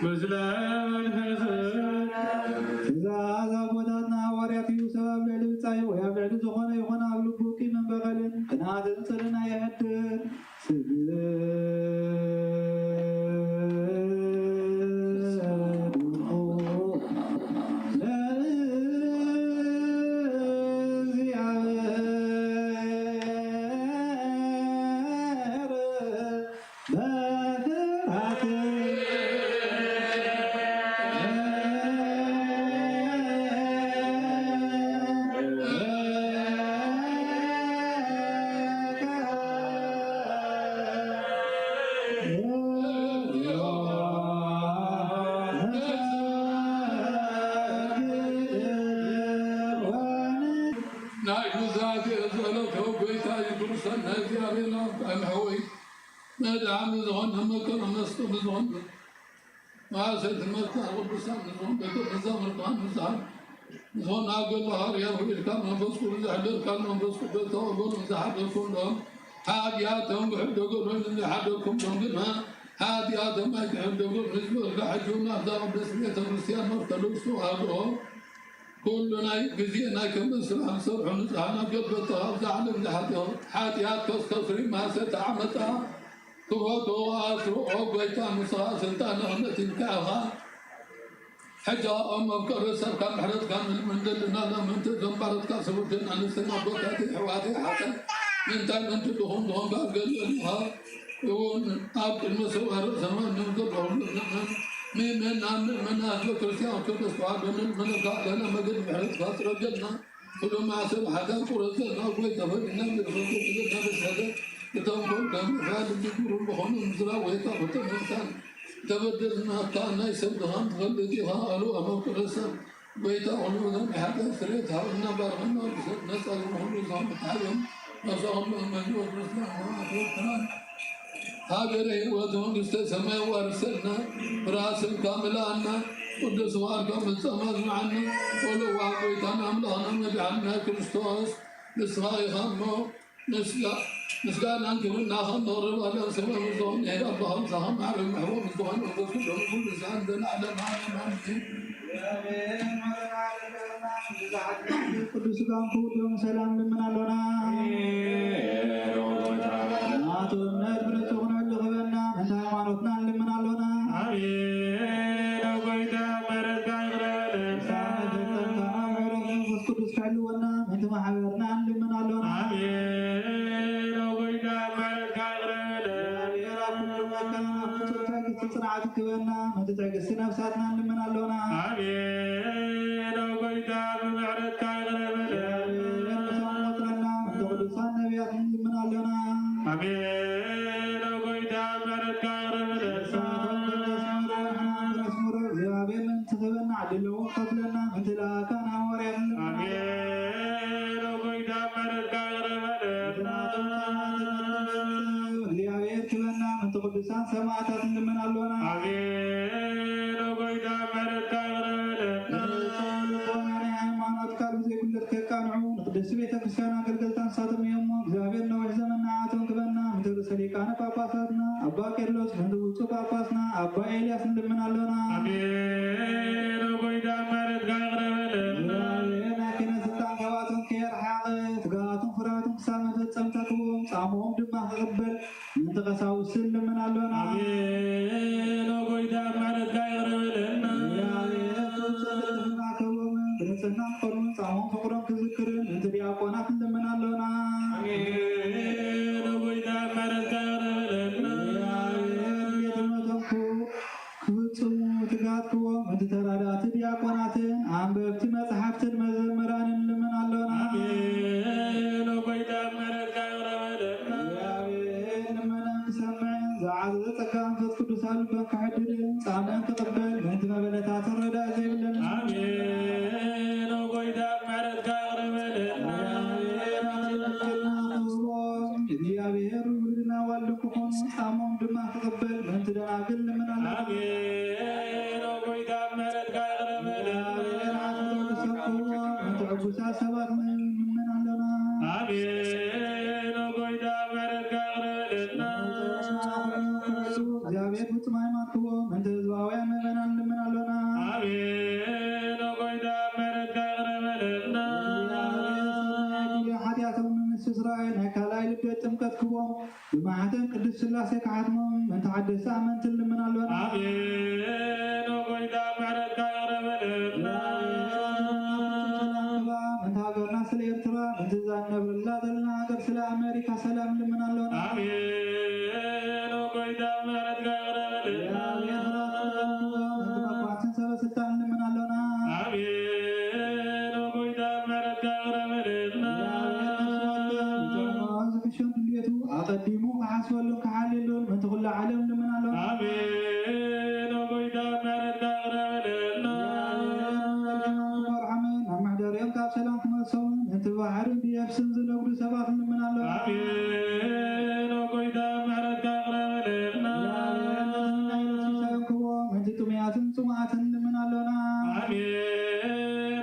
ምስለ መንፈስ ትእዛዝ ኣቦታትና ሃዋርያት እዩ። ሰብ ኣብ ልዕሊ ብጻዩ ወይ ኣብ ልዕሊ ዝኾነ ይኹን ኣብ ልቡ ቂምን በቐልን ቅንኣትን ጽልእን ኣየሕድር። ስግዱ ለእግዚኣብሔር በፍርሃት ናይ ኑዛዜ ጸሎት ጎይታ ይድርሰና እግዚኣብሔር ኣምላኽ። ኣሕወይ መድሓኒ ዝኾነ መከራ መስቀል ዝኾነ ማእሰርቲ መጽሓፍ ቅዱሳን ንዞም ደቂ መዛሙርትኻ ንዝሃብ፣ ንዞም ኣገልጋሊ ሃዋርያ ውዒልካ መንፈስ ቅዱስ ዘሕደርካ መንፈስ ቅዱስ ተቐበሉ። ንዝሓደርኩም ሎም ሓጢኣቶም ክሕደጎ ኮይኑ፣ ንዝሓደርኩም ሎም ድማ ሓጢኣቶም ኣይክሕደጎ። ንዝበልካ ሕጂ እውን ኣብዛ ቅድስት ቤተ ክርስቲያን ኦርቶዶክስ ተዋህዶ ኩሉ ናይ ግዜ ናይ ከም ስራሕ ዝሰርሑ ንጹሃን ኣገልገልቲ ኣብዛ ዓለም ዝሓጥኦ ሓጢኣት ከስተስሪ ማእሰርቲ ዓመጻ ክፈትዎ ኣስርኦ። ጎይታ ንስኻ ስልጣን ክእለት ኢልካ ኢኻ። ሕጂ ኦም ኣብ ቅሪ ሰብካ ምሕረትካ ንልምን ዘለና ሎም ምንቲ እዞም ባሮትካ ሰብኡትን ኣንስትን ኣቦታተይ ኣሕዋተይ ሓተን ምንታይ ምንቲ ድኹም ዝኾንካ ገለን ኢኻ። እውን ኣብ ቅድሚ ሰብኣ ርእሰ ማንም ዘለኹም ምእመናን ምእመናት ህዝበ ክርስቲያን ኦርቶዶክስ ተዋህዶ ንልምነካ ኣለና። መገዲ ምሕረትካ ጽረገልና። ኩሉ ማዕሰብ ሓዳር ቁረጸልና። ጎይታ ፈዲና ምድረቱ ዝገና በሻደ እቶም ኮን ከም ፋል ዝግሩ ዝኾኑ ምዝራብ ወይ ካብ ተመልካን ተበደልናካ ናይ ሰብ ድኻም ትፈልጥ ኢኻ ኣሉ ኣመል ቅዱሳን። ጎይታ ኩሉ ናይ ሓጢኣት ስርየት ሃበና፣ ባርኸና፣ ብሰብ ነጻ ዝኾኑ ዛም ብታዮም ነፍሳኹም መዝወት ርስናን ሃገረ ህይወት መንግስተ ሰማይ ዋርሰልና፣ ብርሃን ስምካ ምልኣና፣ ቅዱስ ፍቓድካ ምጻም ኣዝምዓና። ወለዋ ጎይታና ኣምላኽና መድሓንና ክርስቶስ ንስኻ ኢኻ እሞ፣ ምስጋ-፣ ምስጋናን ክብርና ከም ነቕርብ ኣዳም ሰማይ ምስ ዝኾነ ሄድ ኣቦኻ ምሳኻ ማዕረ መሕቦ ምስ ዝኾነ መንፈስ ቅዱስ ኩሉ ሰዓት ዘለዓለም ዓለም ኣሜን። ቅዱስ ስጋን ክቡር ደሙን ሰላም ንልምን ኣሎና። ናቱ እምነት ብንጹህ ክንህሉ ክበና ምእንቲ ሃይማኖትና ንልምን ኣሎና። ኣሜን። ኣብ ጎይታ ምሕረትካ ይቕረ በለልና። ምሕረት መንፈስ ቅዱስ ክሕልወና ምእንቲ ማሕበርና ንልምን ኣሎና። ኣሜን። ኣብ ጎይታ ምሕረትካ ይቕረ በለልና። እግዚኣብሔር ኣብ ኩሉ መከራ ኣብ ፍጹም ትዕግስቲ ጽንዓት ክበና ምእንቲ ትዕግስቲ ነፍሳትና ንልምን ኣሎና። ኣሜን። ኣብ ጎይታ ብምሕረትካ ይቕረ በለልና። እግዚኣብሔር ምሳና ቆጽረና ምእንቲ ቅዱሳን ነቢያት ንልምን ኣሎና። ኣሜን። ኣብ ጎይታ ምሕረትካ ይቕረ በለልና። ንሳቶም ከም ዘስመሩ ንሕና ከም ነስምሮ እግዚኣብሔር ምእንቲ ክህበና ዕድል ለዎም ከፍለና ምእንቲ ለኣካን ሃዋርያት ንልምን። ኣሜን። ኣብ ጎይታ ምሕረትካ ይቕረ በለልና። እግዚኣብሔር ክበና ምእንቲ ቅዱሳን ሰማዕታት ንልምን ኣሎና። ኣሜን። ኣብ ጎይታ ምሕረትካ ይቕረ በለልና። ንርእሶም ልቦና ናይ ሃይማኖት ቃል ብዘይጉድለት ከቃንዑ ንቅድስቲ ቤተ ክርስቲያን ኣገልገልታ ንሳቶም እዮም እሞ እግዚኣብሔር ነዊሕ ዘመን ንዓቶም ክበና ምእንቲ ርእሰ ሊቃነ ጳጳሳትና ኣባ ቄርሎስ ምእንቲ ብፁዕ ጳጳስና ኣባ ኤልያስ ንልምን ኣሎና። ኣሜን። ኣብ ጎይታ ምሕረትካ ይቕረ በለልና። እግዚኣብሔር ናይ ክህነት ስልጣን ካብኣቶም ከየርሓቐ ትግሃቶም ፍርሃቶም ክሳብ መፈጸምታ ክህቦም ጻምኦም ድማ ክቕበል ምእንቲ ቀሳውስቲ ንልምን ኣሎና። ኣሜን። ኦ ጎይታ ምሕረትካ ይቕረ በለልና። እግዚኣብሔር ፍጹም ትሕትና ክህቦምን ብንጽህና ክቐርቡን ጻምኦም ፍቕሮም ክዝክርን ምእንቲ ዲያቆናት ንልምን ኣሎና። ኣሜን። ኦ ጎይታ ምሕረትካ ይቕረ በለልና። እግዚኣብሔር ቤተ መተንኩ ክፍጽሙ ትጋት ክዎም ምእንቲ ተራዳእቲ ዲያቆናትን ኣንበብቲ መጽሓፍትን መዘምራንን ንልምን ኣሎና። ኣሜን። ኦ ጎይታ ምሕረትካ ይቕረ በለልና። እግዚኣብሔር ልመናን ክሰምዕን ዝዓዘዘ ጸጋ መንፈስ ቅዱስ ኣብ ልበን ክሕድርን ጻምእን ክቕበል ምእንቲ መበለታትን ረዳእ ዘይብለን ኣሜን። ኦ ጎይታ ምሕረትካ ይቕረ በለልና። እግዚኣብሔር ኣምላኽና ንህቦም እግዚኣብሔር ውሉድና ዋልድን ክኾኑ ጻሞም ድማ ክቕበል ምእንቲ ደናግል ንልምን ኣሎና። ኣሜን። ኦ ጎይታ ምሕረትካ ይቕረ በለልና። እግዚኣብሔር ዓስቦም ክሰክዎ ምእንቲ ዕጉሳት ሰባት ንልምን ኣሎና። ኣሜን። ኦ ጎይታ ምሕረትካ ይቕረ በለልና። እግዚኣብሔር ፍጹም ሃይማኖት ክቦ ምእንቲ ህዝባውያን ምእመናን ንልምን ኣሎና። ኣሜን። ኦ ጎይታ ምሕረትካ ይቕረ በለልና። እግዚኣብሔር ሰናይ ጊዜ ሓጢኣቶም ንምስትስራይ ናይ ካልኣይ ልደት ጥምቀት ክቦም ብማሕተም ቅድስት ሥላሴ ክሓትሞም ምእንቲ ሓደስቲ ኣመንቲ ንልምን ኣሎና። ኣሜን። ኦ ጎይታ ምሕረትካ ይቕረ በለልና። ምእንቲ ሃገርና ስለ ኤርትራ፣ ምእንቲ እዛ ንነብረላ ዘለና ሃገር ስለ ኣሜሪካ ሰላም ንልምን ኣሎና። ኣሜን። ኦ ጎይታ ምሕረትካ ይቕረ በለልና። ምእንቲ መኳንንትን ሰበ ስልጣን ንልምን ኣሎና። ኣሜን። ኦ ጎይታ ምሕረትካ ይቕረ በለልና። ዝጥዕሞን ዝሕሾን ድልየቱ ኣቐዲሙ ክሓስበሉን ክሓልየሉን ምእንቲ ኩሉ ዓለም ንልምን ኣሎና። ኣሜን። ኦ ጎይታ ምሕረትካ ይቕረ በለልና። መርሖምን ኣብ መሕደሪኦም ካብ ሰላም ክመልሶምን ምእንቲ ባሕርን ብየብስን ዝነግዱ ሰባት ንልምን ኣሎና። ኣሜን። ኦ ጎይታ ምሕረትካ ይቕረ በለልና። ናይ ርእሲ ሰላም ክቦ ምእንቲ ጥሙያትን ጽሙኣትን ንልምን ኣሎና። ኣሜን።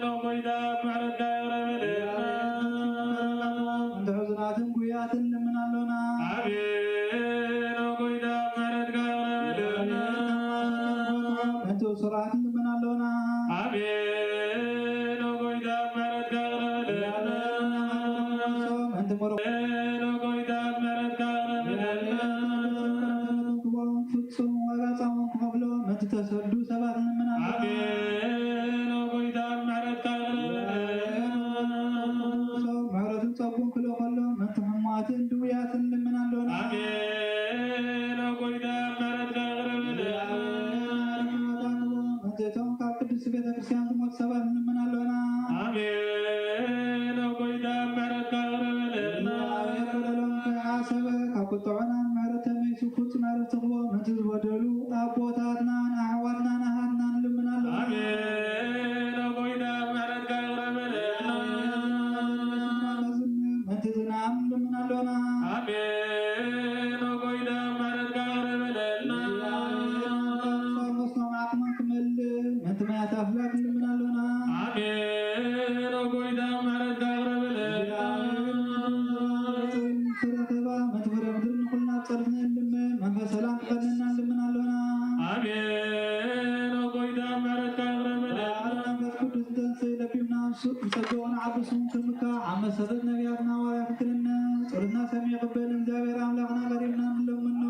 ኦ ጎይታ ምሕረትካ ይቕረ በለልና። ምእንቲ ሕዙናትን ጉያትን ንልምን ኣሎና። ኣሜን። ኦ ጎይታ ምሕረትካ ይቕረ በለልና። ምእንቲ እሱራት ንልምን ኣሎና። ኣሜን። ኦ ጎይታ ምሕረትካ ይቕረ በለልና። ምእንቲ ምሩቕ ኣሜን። ኦ ጎይታ ምሕረትካ ይቕረ በለልና። ፍጹም ዋጋ ጻሞም ክኸፍሎ ምእንቲ ተሰዱ ሰባት ንልምን ኣሎና። ኣሜን። ኦ ጎይታ ምሕረትካ ይቕረ በለልና። ምሕረትን ጸጉን ክልእኸሎም ምእንቲ ሕሙማትን ድውያትን ንልምን ኣሎና። ኣሜን። ኦ ጎይታ ምሕረትካ ይቕረ በለልና። ምእንቲ እቶም ካብ ቅድስቲ ቤተ ክርስቲያን ዝሞቱ ሰባት ንልምን ኣሎና። ኣሜን። ኦ ጎይታ ምሕረትካ ይቕረ በለልና። እግዚኣብሔር በደሎም ከይሓሰበ ካብ ቁጥዖና ምሕረት ተመይሱ ፍጹም ዕረፍቲ ክቦ ምእንቲ ዝበደሉ ኣቦታትናን ኣሕዋትናን ኣሃትናን ንልምን ኣሎና። ኣሜን። ኦ ጎይታ ምሕረትካ ይቕረ በለልና። ምእንቲ ዝናም ንልምን ኣሎና። ኣሜን። ኦ ጎይታ ምሕረትካ ይቕረ በለልና። ጾም መስኖም ዓቕሞም ክመልእ ምእንቲ ማያት ኣፍላግ ንልምን ኣሎና። ኣሜን። ኦ ጎይታ ምሕረትካ ይቕረ በለልና። ፍረ ኸባ ምእንቲ ፍረ ምድሪ ንኹልና ኣብ ጸሎትና ንልምን መንፈስ ሰላም ክቐንና ንልምን ኣሎና። ኣሜን። ኦ ጎይታ ምሕረትካ ይቕረ በለልና። መንፈስ ቅዱስ ደንሰይ ለቢምና ንሱ ንጸግኦ ንዓቢ ስሙ ክምካ ኣብ መሰረት ነቢያትና ሃዋርያት ክንነ ጸሎትና ሰሚዑ ክበል እግዚኣብሔር ኣምላኽና ቀሪብና ንለምኖ።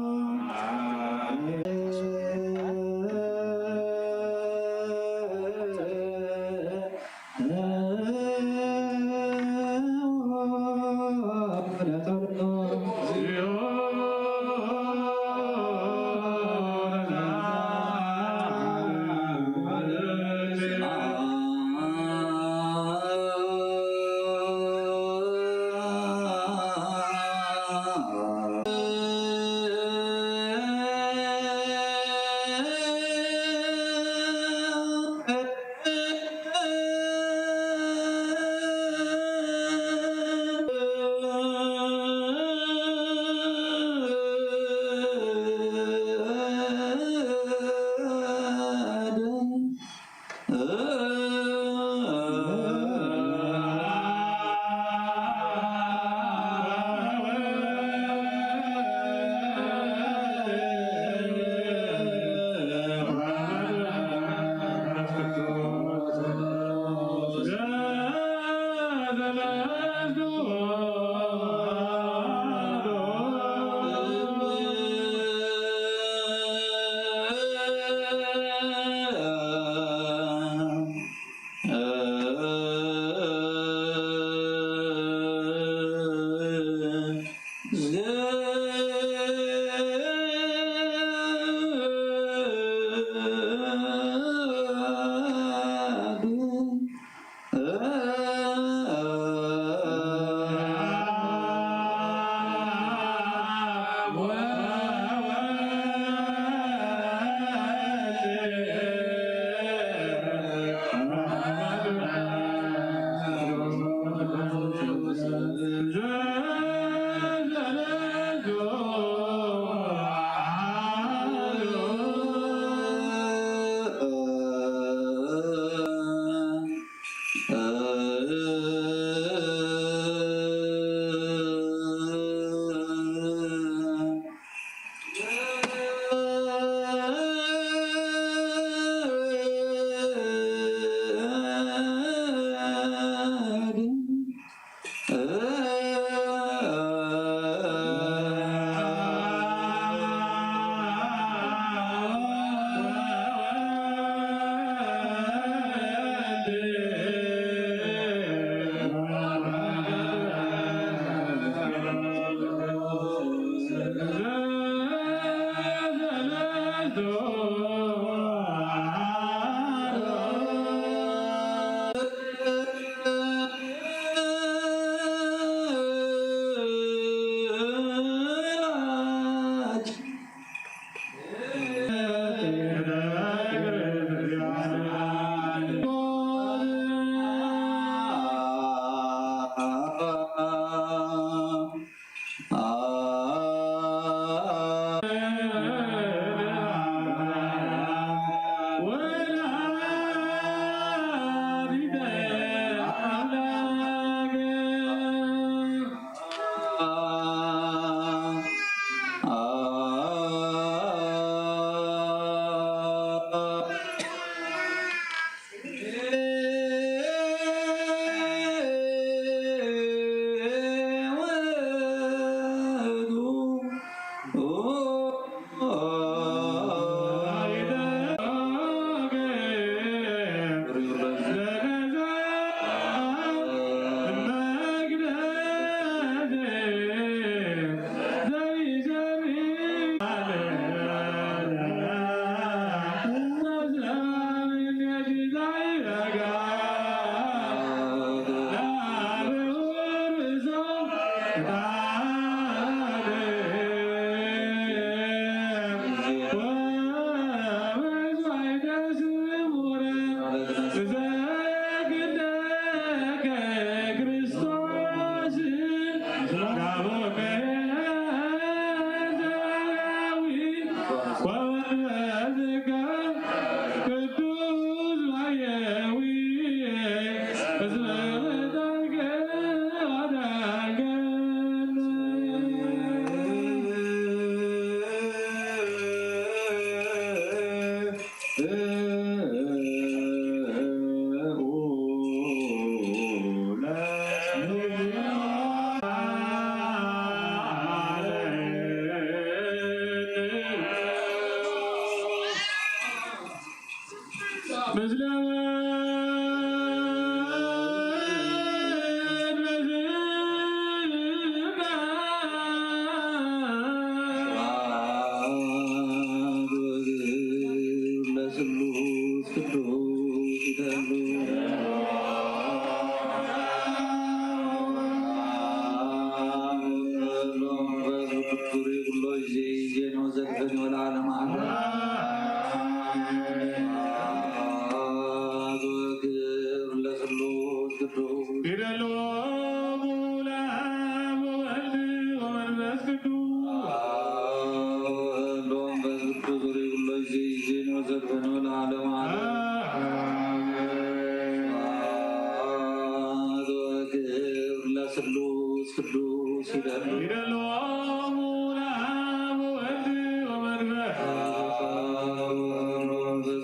ስሉስ ቅዱስ ይደሉ። ይደልዎም ለአብ ወወልድ ወመንፈስ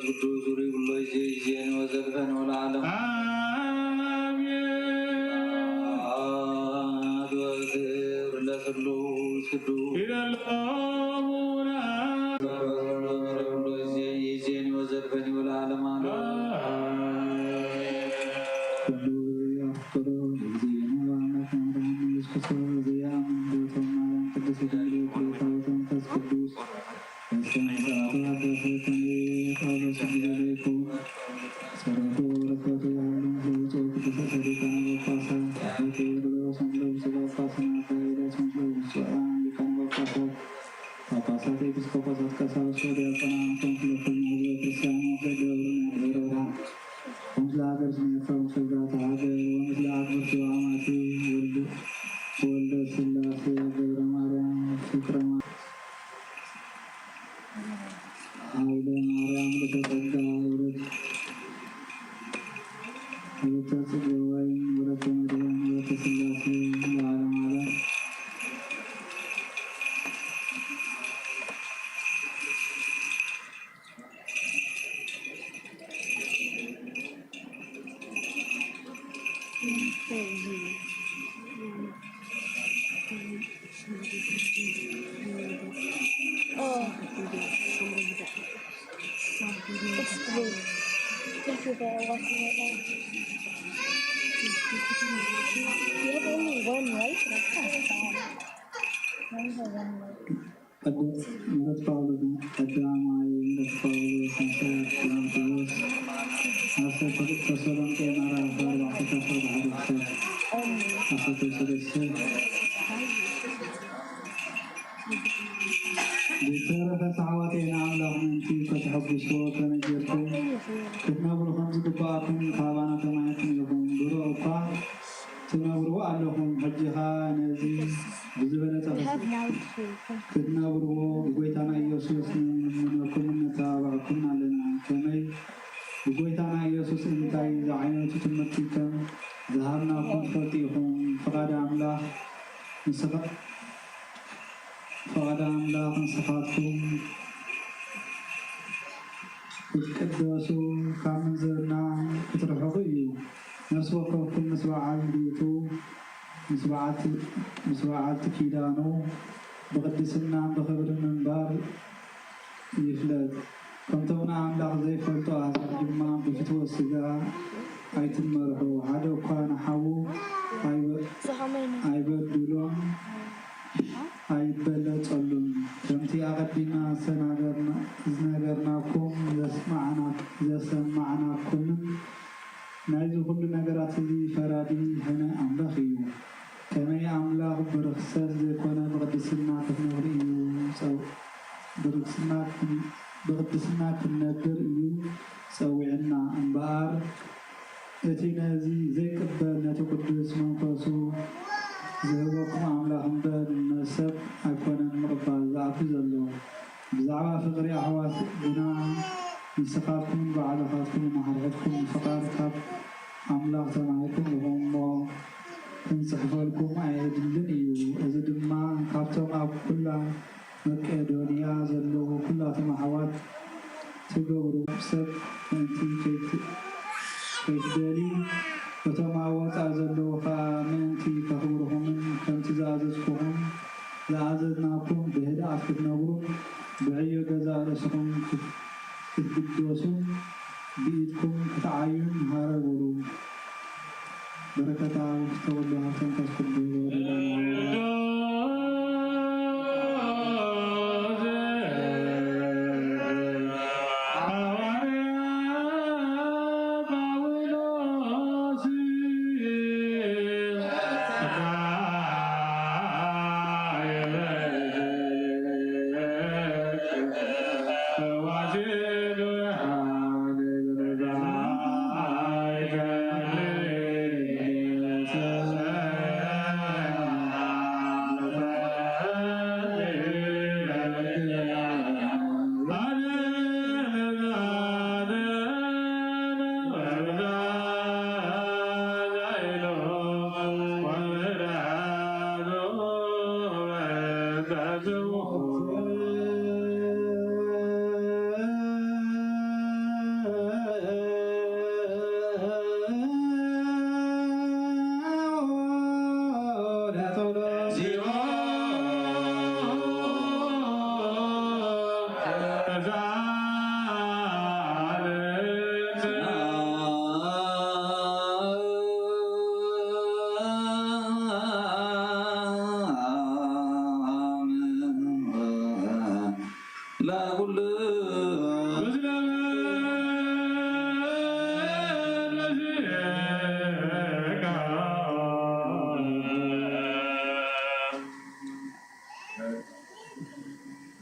ቅዱስ ዙሪ ኩሎ ጊዜ ይዜን ወዘልፈን ወለዓለም። አሜን። ስብሐት ወክብር ለስሉስ ቅዱስ። ይደልዎም ለአብ ኩሎ ጊዜ ይዜን ወዘልፈን ወለዓለም አሜን። ኩሉ ያፍቅሮ እግዚእነ ወአምላክ አምላክነ ኢየሱስ ክርስቶስ ዘያምን ቤቶም ማርያም ቅድስት ድንግል ክሌታዊት መንፈስ ቅዱስ እስከ ምጽአቱ አዳፈ ከመ ቃለ ስግደለይኩ ጸሎቱ ወበረከቱ ያሉ ለውጾ ቅዱስ ሊቃነ ጳጳሳት አቡነ ቴዎድሮስ ወንድሮስ ጳጳስና ካይዳስ ወንድሮስ ሊቃነ ጳጳሳት ጳጳሳት ኤጲስቆጶሳት ቀሳውስት ወዲያቆናት ወንድሮስ ለኩሉ ህዝበ ክርስቲያን ወንድሮስ ለሀገር ስሜታ ወስብሐት ሀገር ወምስለ አግብርቱ አማቱ ወልድ ወልደ ስላሴ ገብረ ማርያም ፍቅረ ማርያም ኃይለ ማርያም ለተጸጋ ወለት ወለተ ጽጌ ወይን ወለተ መድህን ወለተ ስላሴ ለዓለም ዓለም። You have only one life left. One for one life. ቅዱስ ምረት ጳውሎስ ቀዳማይ ምረት ጳውሎስ ምዕራፍ ጢሞቴዎስ ዓሰርተ ተሰሎንቄ ምዕራፍ ኣርባዕተ ካብ ሓደ ክሳብ ዓሰርተ ሰለስተ። ብዝተረፈ ኣሕዋተይ ንኣምላኽ ምእንቲ ከተሐጉስዎ ከመይ ጌርኩም ክትነብሩ ከም ዝግብኣኩም ካባና ተማሂርኩም ኢኹም። ብሩእ እኳ ትነብርዎ ኣለኹም። ሕጂ ኸኣ ነዚ ብዝበለጸ ክትነብርዎ ብጎይታና ኢየሱስ ንምንኩምን ነተባብዐኩም ኣለና። ከመይ ብጎይታና ኢየሱስ እንታይ ዝዓይነቱ ትምህርቲ ከም ዝሃብናኩም ትፈልጡ ኢኹም። ፍቓድ ኣምላኽ ንስኻ-፣ ፍቓድ ኣምላኽ ንስኻትኩም ክትቅደሱ ካብ ምንዝርና ክትርሕቑ እዩ። ነፍሲ ወከፍኩም ምስ በዓል ቤቱ፣ ምስ በዓልቲ፣ ምስ በዓልቲ ኪዳኑ ብቕድስናን ብኽብርን ምንባር ፈልጦ ኣሕዛብ ድማ ብፍትወት ስጋ ኣይትመርሑ፣ ሓደ እኳ ንሓዉ ኣይበ-፣ ኣይበድሎን ኣይበለጸሉን። ከምቲ ኣቐዲምና ዝተናገርና-፣ ዝነገርናኩም ዘስማዕና-፣ ዘሰማዕናኩምን ናይዚ ኩሉ ነገራት እዚ ፈራዲ ሕነ ኣምላኽ እዩ። ከመይ ኣምላኽ ብርኽሰት ዘይኮነ ብቕድስና ክትነብሩ እዩ ጸው-፣ ብርክስና ክን-፣ ብቕድስና ክንነብር እዩ ጸዊዕና እምበኣር፣ እቲ ነዚ ዘይቅበል ነቲ ቅዱስ መንፈሱ ዝህበኩም ኣምላኽ እምበር ንሰብ ኣይኮነን ምቕባል ዝኣቱ ዘሎ። ብዛዕባ ፍቕሪ ኣሕዋት ግና ንስኻትኩምን ባዕልኻትኩምን ንሓድሕድኩም ፍቓድ ካብ ኣምላኽ ተማሂርኩም ኢኹም እሞ ክንጽሕፈልኩም ኣየድልን እዩ። እዚ ድማ ካብቶም ኣብ ኩላ መቄዶንያ ዘለዉ ኩላቶም ኣሕዋት ትገብሩ፣ ሰብ ምእንቲ ከይት-፣ ከይትደልዩ፣ እቶም ኣብ ወጻኢ ዘለዉ ኸኣ ምእንቲ ከኽብርኹምን ከምቲ ዝኣዘዝኩኹም ዝኣዘዝናኩም ብህድኣት ክትነብሩን ብዕዮ ገዛእ ርእስኹም ክት-፣ ክትግደሱን ብኢድኩም ክትዓዩን ሃረ በሉ። በረከት ኣብ ተወልዶ ሃብተ መንፈስ ቅዱስ ወወልድ ወመንፈስ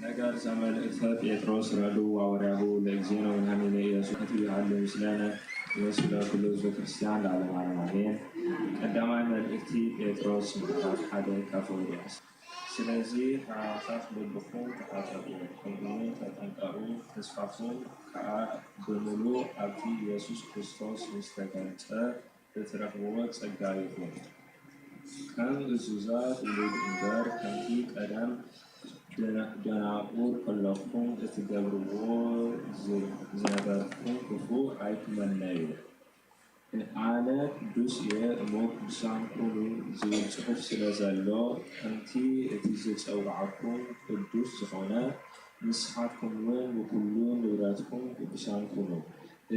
ነገር ዘመልእተ ጴጥሮስ ረዱ ዋወርያሁ ለእግዚእነ ወመድኃኒነ ኢየሱስ ክርስቶስ ይሃሉ ምስሌነ ወምስለ ኩሉ ህዝበ ክርስቲያን ለዓለመ ዓለም ኣሜን። ቀዳማይ መልእክቲ ጴጥሮስ ምዕራፍ ሓደ ካብ ፊልጵስዩስ። ስለዚህ ሐዋሳት ልብኹም ተዓጠቁ፣ ከምኡውን ተጠንቀቁ፣ ተስፋኹም ከኣ ብምሉእ ኣብቲ ኢየሱስ ክርስቶስ ምስ ተገልጸ እትረኽብዎ ጸጋ ይኹን። ከም እዙዛት ውሉድ እምበር፣ ከምቲ ቀደም ደናቁር ከለኹም እትገብርዎ ዝነበርኩም ክፉእ ኣይትመነዩ። ኣነ ቅዱስ እየ እሞ ቅዱሳን ኩኑ ዝብል ጽሑፍ ስለ ዘሎ፣ ከምቲ እቲ ዝጸውዓኩም ቅዱስ ዝኾነ፣ ንስኻትኩምውን ብኹሉ ንብረትኩም ቅዱሳን ኩኑ።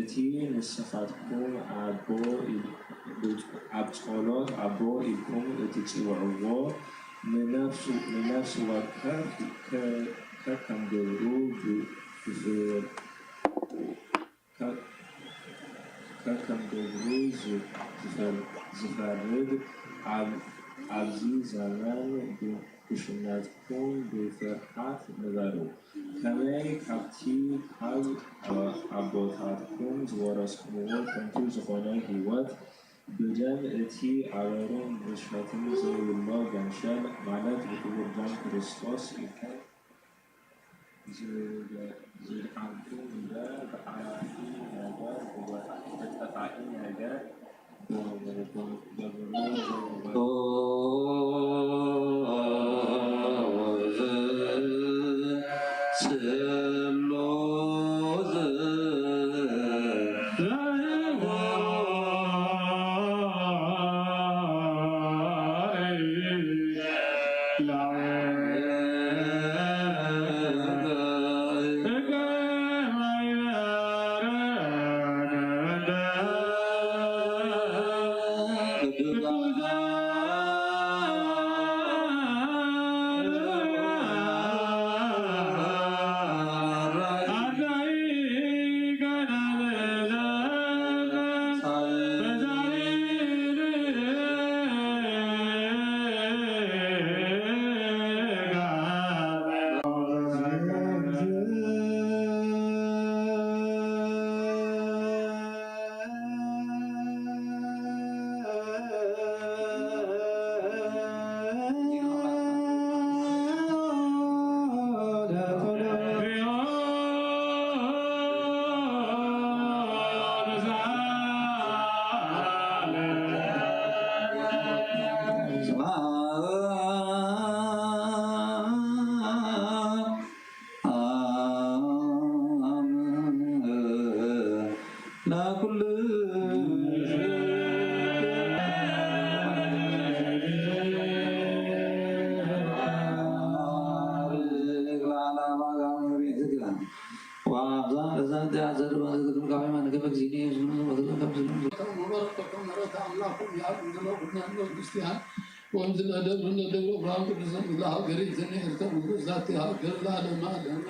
እቲ ንስኻትኩም ኣቦ ኢል-፣ ኣብ ጸሎት ኣቦ ኢልኩም እትጽውዕዎ፣ ንነፍሱ-፣ ንነፍሲ ወከፍ ከ-፣ ከከም ግብሩ ብ-፣ ብፍር-፣ ከ-፣ ከከም ግብሩ ዝ-፣ ዝፈር-፣ ዝፈርድ፣ ኣብ-፣ ኣብዚ ዘመን ብ-፣ ብሽነትኩም ብፍርሃት ንበሩ። ከመይ ካብቲ ካብ ኣቦታትኩም ዝወረስኩምዎ ከንቱ ዝኾነ ህይወት፣ ብደም እቲ ኣበሩን ብሽፈትን ዘይብሎ ገንሸል፣ ማለት ብክቡር ደም ክርስቶስ ኢልኩም ዝድሓንኩም እምበር፣ ብሓላፊ ነገር፣ ብጠፋኢ ነገር፣ ኩሉ ወምዝ ለደብሩ ለደብሩ ብርሃን ቅዱሳን ለሃገር ይትንኤል ተብሎ ዛቲ ሃገር ለዓለመ ዓለም።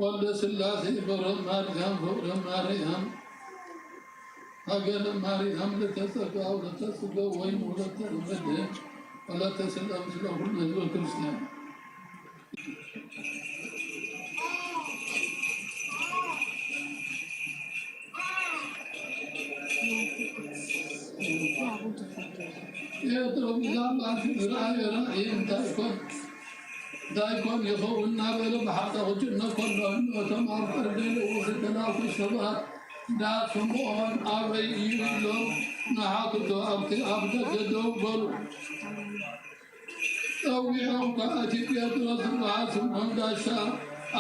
ወልደ ስላሴ በረ ማርያም በረ ማርያም ሀገረ ማርያም ለተጸጋ ወለተጽገ ወይም ወለተመድህን ወለተስለም ስለ ኩሉ ህዝበ ክርስቲያን። ጴጥሮስ ብዛዕባ እቲ ዝረኣዮ ራእይ እንታይ ኮን እንታይ ኮን ይኸውን እናበለ ብሓሳቡ ክጭነቕ ከሎ፣ እቶም ኣብ ቀርኔሌዎስ ዝተላእኩ ሰባት ዳስ ስምዖን ኣበይ እዩ ኢሎም ንሓትቶ ኣብቲ ኣብ ደገ ደው በሉ። ጸዊዖም ከኣ፣ እቲ ጴጥሮስ ዝበሃል ስምዖን ጋሻ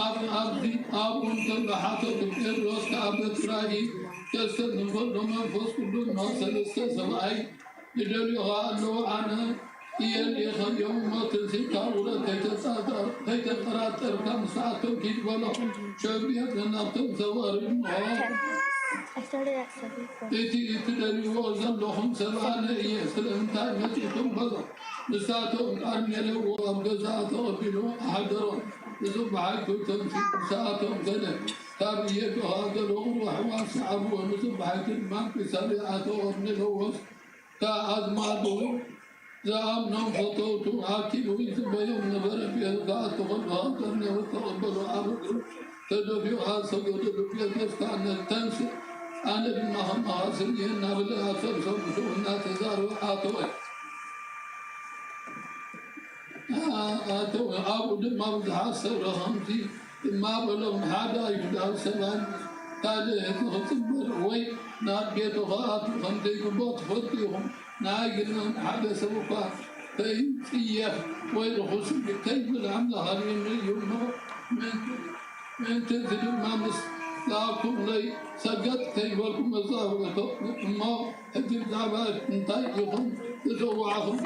ኣብ ኣብዚ ኣብኡ እንከሎ ሓተቱ። ጴጥሮስ ከኣ በቲ ራእይ ከስተንትን ከሎ መንፈስ ቅዱስ፣ እነሆ ሰለስተ ሰብኣይ ይደልዩኻ ኣለዉ፣ ኣነ እየ፣ ልኢኸዮም እሞ ትንሲት ካብ ውረድ፣ ከይተጠራጠርካ ምስኣቶም ኪድ በሎ። ሸቢጥ ናብቶም ሰብኣይ እሞ እቲ እትደልይዎ ዘለኹም ሰብ ኣነ እየ፣ ስለምንታይ መጺእኩም በሎ። ንሳቶም ቀርኔሌዎስ ኣብ ገዛእ ተቐቢሉ ኣሕደሮም። ንጽባሒቱ ተንሲኡ ምስኣቶም ከደ። ካብ ኢየድኻ ገለ ቁሩብ ኣሕዋት ሰዓብዎ። ንጽባሒቱ ድማ ቂሳርያ ኣተወ። ቀርኔሌዎስ ከኣ ኣዝማዱ ዝኣምኖም ፈተውቱ ኣኪቡ ይጽበዮም ነበረ። ጴጥሮስ ከኣ ተቐበሎ፣ ተቐበሎ፣ ኣብ እግሩ ተደፊኡ ከኣ ሰገደሉ። ጴጥሮስ ከኣ፣ ተንስእ፣ ኣነ ድማ ከማኻ ስም እየ እናበለ ኣብ ሰብሰብ ምስኡ እናተዛረበ ኣተወ። ኣተወ። ኣብኡ ድማ ብዙሓት ሰብ ረኸምቲ ድማ በሎም፣ ሓደ ኣይሁዳዊ ሰብኣይ ካልእ ንኽጽንበር ወይ ናብ ቤቱ ክኣቱ ከም ዘይግብኦ ትፈልጡ ኢኹም። ንኣይ ግና ሓደ ሰብ እኳ ከይጽየፍ ወይ ርኹስ ከይብል ኣምላኽ ኣርእዩኒ እዩ እሞ፣ ምእንቲ ምእንቲ እዚ ድማ ምስ ዝኣኩለይ ሰገጥ ከይበልኩ መጻእኩ። እሞ ሕጂ ብዛዕባ እንታይ ኢኹም ዝጸዋዕኹም?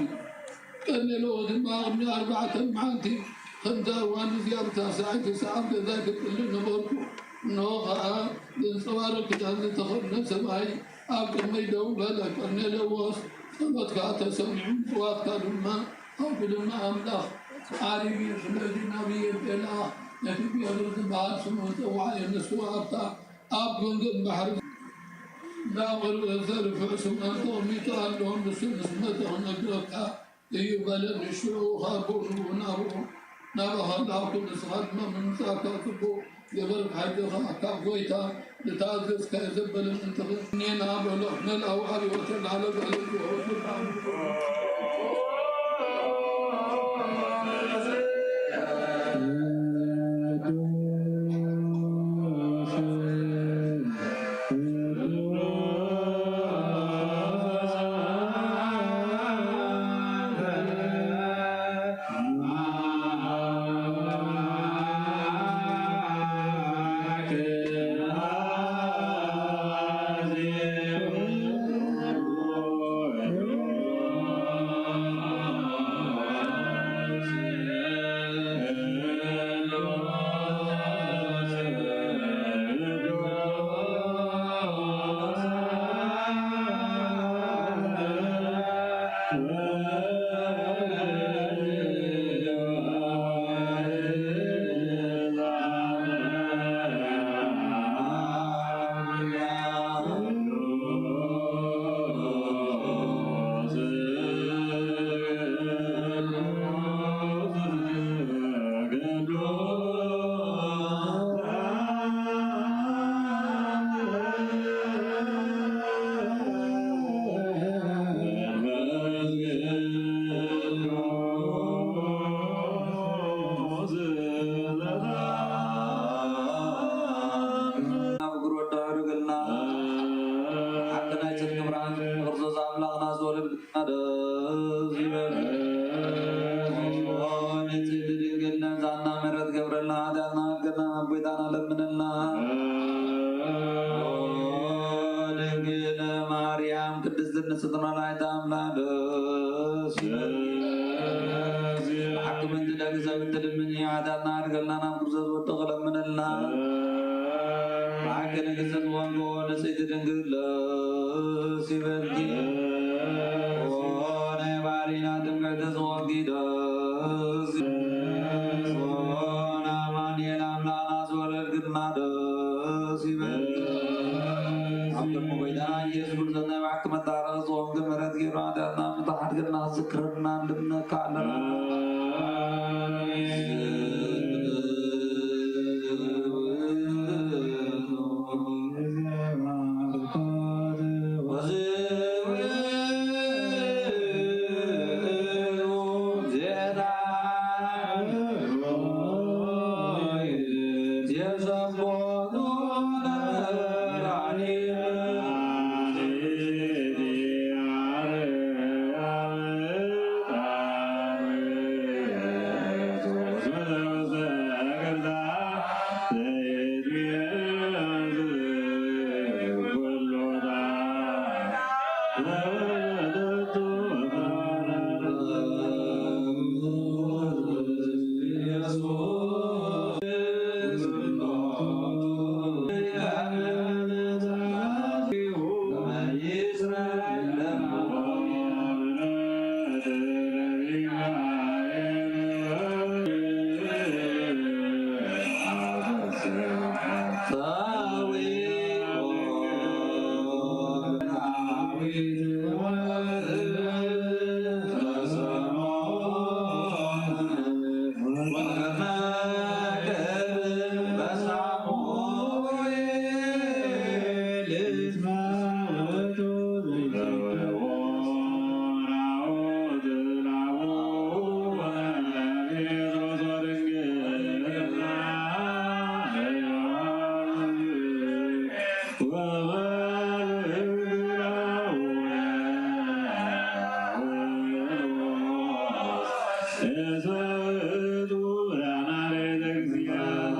ቀርኔሌዎስ ድማ ቅድሚ ኣርባዕተ መዓልቲ ከምዛ እዋን እዚኣ ብታስዓይቲ ሰዓት ገዛይ ክጽሊ ነበርኩ። እንሆ ኸኣ ዘንጸባርቕ ክዳን ዝተኸድነ ሰብኣይ ኣብ ቅድመይ ደው በለ። ቀርኔሌዎስ፣ ጸሎትካ ተሰሚዑ፣ ምጽዋትካ ድማ ኣብ ቅድሚ ኣምላኽ ዓሪቡ እዩ። ስለዚ ናብ ኢዮጴ ለኣኽ፣ ነቲ ጴጥሮስ ዝበሃል ስምዖን ጸውዓዮ፣ ንሱ ኣብታ ኣብ ገምገም ባሕሪ እንዳ ቐርኔሌዎስ ዘርፍዕ ስምዖን ተቐሚጡ ኣሎ፣ ንሱ ምስ መጸ ክነግረካ እዩ በለ። ንሽዑ ኻቦ ንብኡ ናብኡ ናባኻ ላእኩ፣ ንስኻ ድማ ምምጻእካ ጽቡቕ ገበርካ፣ ሕጂ ኸኣ ካብ ጐይታ ንታዘዝካዮ ዘበለ ምእንቲ ኽንኔና በሎ። መልኣዊ ኣብዮተ ላዕለ ገለ ዝወዱ ኣብ እግሩ ወዳዕሩ ገልና ሓቂ ናይ ጽድቂ ብርሃን ንኽርዞ ኣምላኽና ዝወለድ ደስ ይበል። ንጽሕቲ ድንግል ነዛና ምሕረት ገብረልና፣ ኃጢኣትና ገና ኣብ ጎይታና ለምንልና። ኦ ድንግል ማርያም ቅድስት ንጽሕት ወላዲተ ኣምላክ ደስ ይበልኪ። ብሓቂ ምእንቲ ደቂ ሰብ እትልምኒ፣ ኃጢኣትና ኣድገልና ናብ ክርስቶስ ወድኺ ለምንልና። ብሓቂ ንግስት ወንጎ ንጽሕት ድንግል ደስ ይበልኪ። ኦ ናይ ባህሪና ትምክሕቲ ዝኾንኪ ደስ ይበልኪ። ኦ ንኣማኑኤል ኣምላኽና ዝወለድክልና ደስ ይበልኪ። ኣብ ቅድሚ ጎይታና ኢየሱስ ክርስቶስ ናይ ብሓቂ መታረቒ ዝኾንኪ ምሕረት ገይሩ ኃጢኣትና ምሕረት ገይርና ዝክረና እንድምነካ ኣለና።